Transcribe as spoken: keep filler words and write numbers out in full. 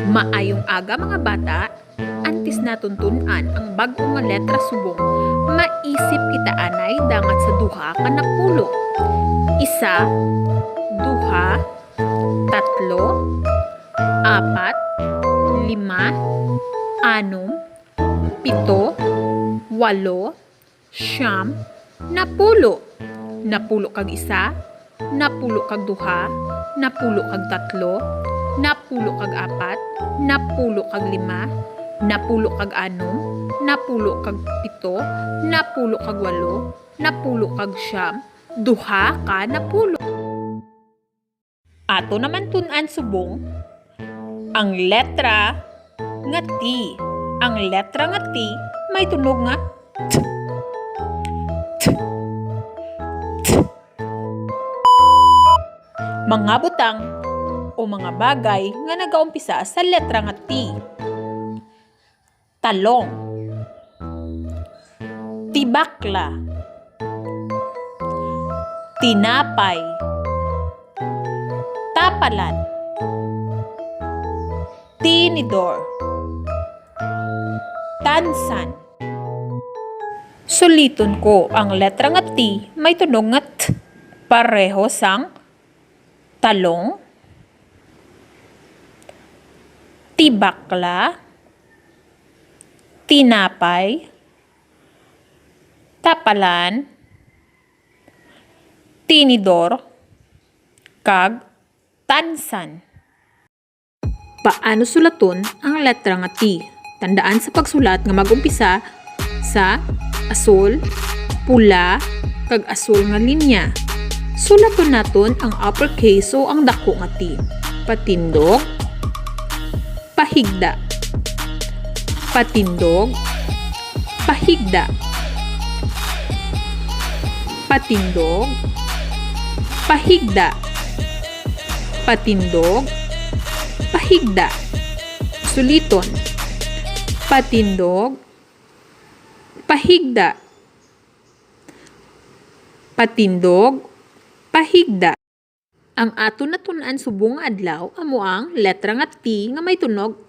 Maayong aga, mga bata. Antes naton tun-an ang bag-o nga letra subong, maisip kita anay dangat sa duha ka napulo. Isa, duha, tatlo, apat, lima, anom, pito, walo, siyam, napulo. Napulo kag isa, napulo kag duha, napulo kag tatlo, napulo kag apat, napulo kag lima, napulo kag anom, napulo kag pito, napulo kag walo, napulo kag siyam, duha ka napulo. Ato naman tun-an subong ang letra nga T. Ang letra nga T may tunog nga t, t, t. Mga butang o mga bagay nga nagaumpisa sa letra nga T. Talong. Tibakla. Tinapay. Tapalan. Tinidor. Tansan. Suliton ko, ang letra nga T may tunog nga t, pareho sang talong, tibakla, tinapay, tapalan, tinidor, kag tansan. Paano sulaton ang letra nga T? Tandaan sa pagsulat nga mag-umpisa sa asul, pula, kag asul nga linya. Sulaton naton ang uppercase o ang dako nga T. Patindog, pahigda. Patindog, pahigda. Patindog, pahigda. Patindog, pahigda. Suliton. Patindog, pahigda. Patindog, pahigda. Ang aton natun-an subong nga adlaw amo ang letra nga T nga may tunog